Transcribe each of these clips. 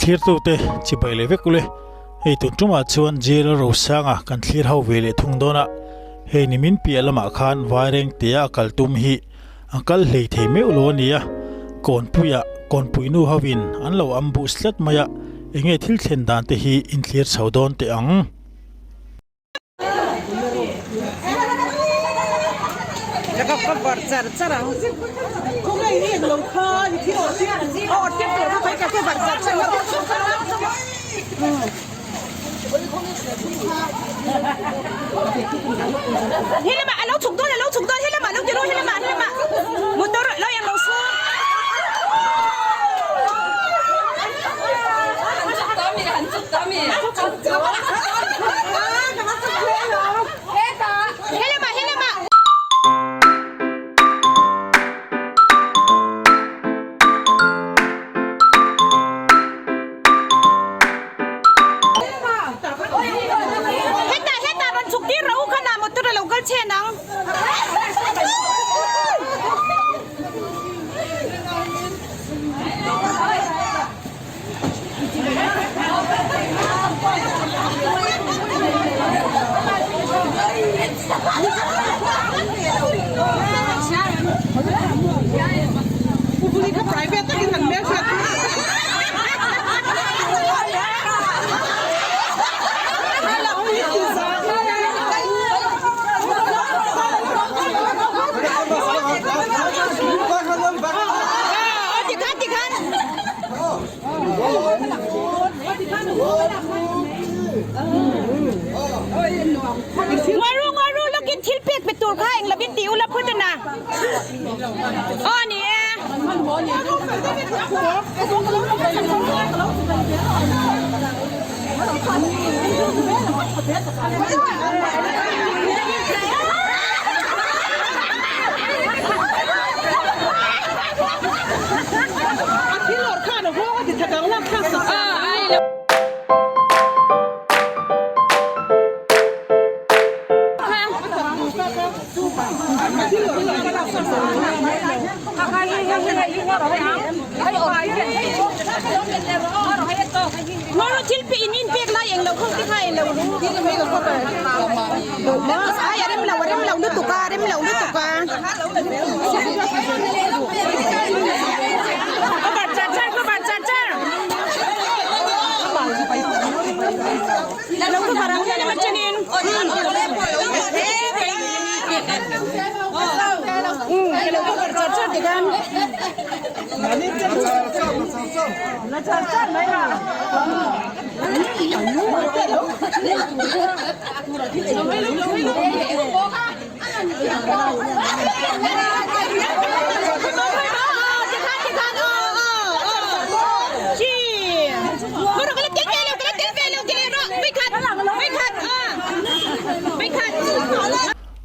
Thlirtute chibai leh vek ule. Hei tun tumah chuan jail Rosanga kan thlir ho ve leh thung dawn a. Hei nimin piah lamah khan Vaireng tia a kal tum hi a kal hlei thei meuh lo a nia. Kawnpuiah Kawnpui nu hovin an lo ambush tlat mai a, enge thil thlen dan te hi in thlir chho dawn teh ang.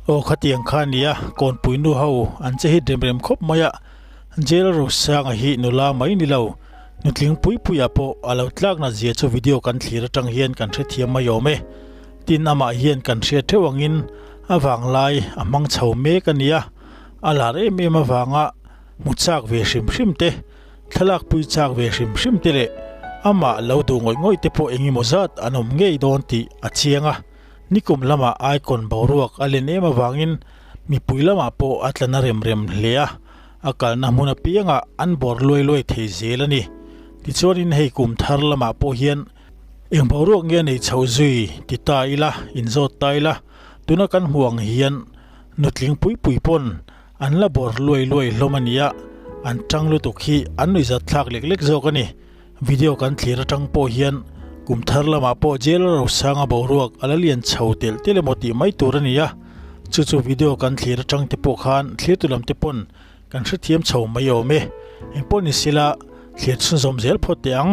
Aw khatiang kha a nia, Kawnpui nu ho an che hit rem rem khawp mai a, Jail Rosanga hi nula mai ni lo, nutling pui puiah pawh a lo tlak nat zia chu video kan thlir atang hian kan hrethiam mai awm e. Tin amah hian kan hriat theuh angin a vanglai a hmang chho mek a nia, a lar em em avanga hmu chak ve hrim hrim te, thlalak pui chak ve hrim hrim te leh amah lo duh ngawih ngawih te pawh engemaw zat an awm ngei dawn tih a chiang a. Nikum lamah icon boruak a len em avangin mipui lamah pawh a tla na rem rem hle a, a kalna hmun apiangah an bawr luai luai thei zel a ni. Tichuanin hei kum thar lamah pawh hian eng boruak nge nei chho zui ti ta ila, inzawt ta ila, tuna kan hmuh ang hian nutling pui pui pawn an la bawr luai luai hlawm a nia, an tang lutuk hi an nuihzat thlak lek lek zawk a ni. Video kan thlir atang pawh hian kum thar lamah pawh jail rosanga boruak a la lian chho telh telh emaw tih mai tur a ni a, chu chu video kan thlir atang te pawh khan thlirtu lam te pawn kan hrethiam chho mai awm e, engpawh ni sila thlir chhunzawm zel phawt teh ang.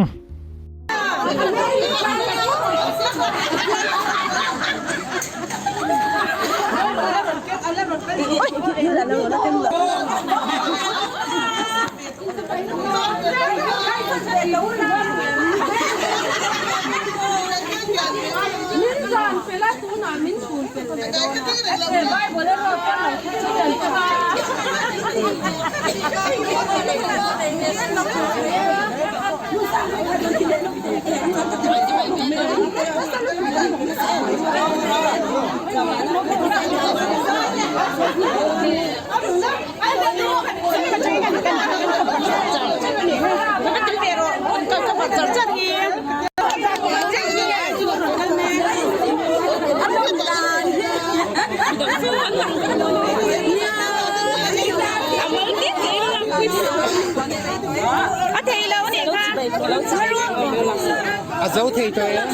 A zo thei tawh em?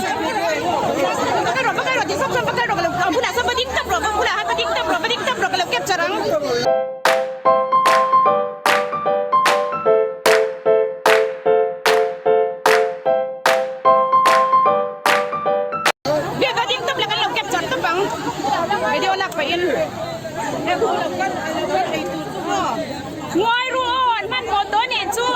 Ngawi ru aw an hmanhmawh dawn nen chu.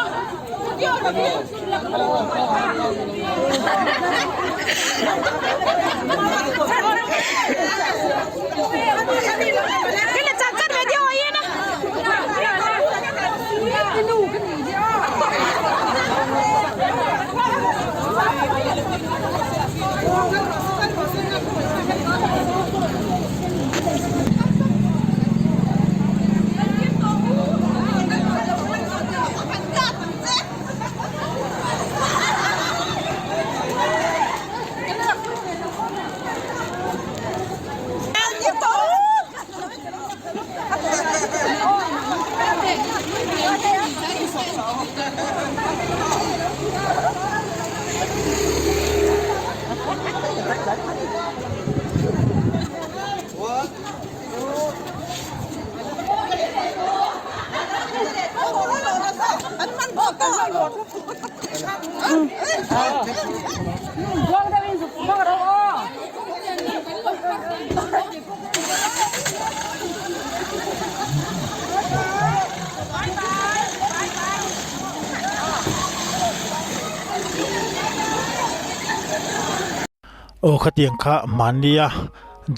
Aw khatiang kha hmannia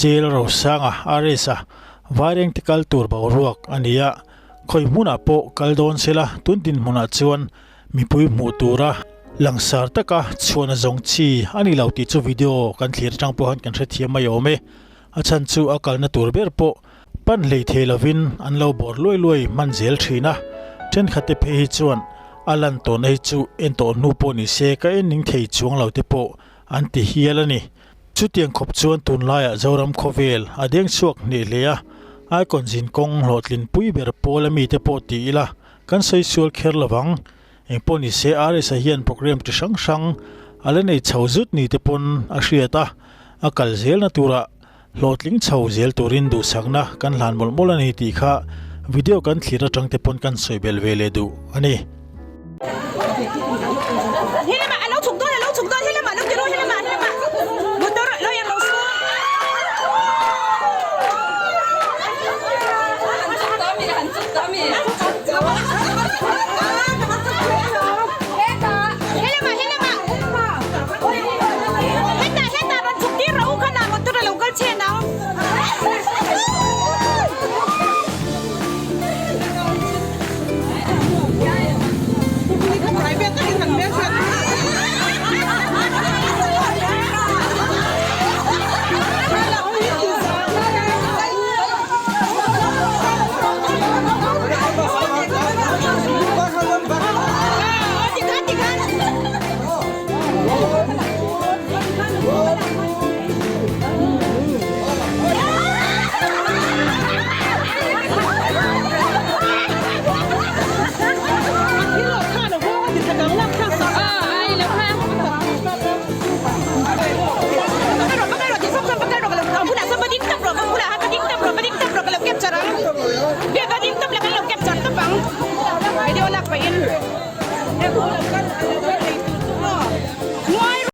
Jail Rosanga RS-a Vairengte kal tur boruak a ni a, khawi hmunah pawh kal dawn sela tun dinhmunah chuan mipui hmuh tura langsar taka chhuahna zawng chi a ni lo tih chu video kan thlir atang pawh hian kan hrethiam mai awm e. A chhan chu a kalna tur ber pawh pan hlei thei lovin an lo bawr luai luai hman zel thin a, thenkhatte phei hi chuan a lan tawhna hi chu en tawh hnu pawh ni se ka en ning thei chuang lo te pawh an ti hial a ni. Chutiang khawp chuan tunlaiah Zoram khawvel a deng chhuak hneh hle a, Icon zin kawng hlawhtlin pui ber pawl a mite pawh ti ila kan sawi sual kher lovang. Engpawh ni se RSA hian program chi hrang hrang a la nei chho zut ni te pawn a hriat a, a kal zelna turah hlawhtling chho zel turin duhsakna kan hlan mawlh mawlh a ni tih kha video kan thlir atang te pawn kan sawi belh ve leh duh a ni.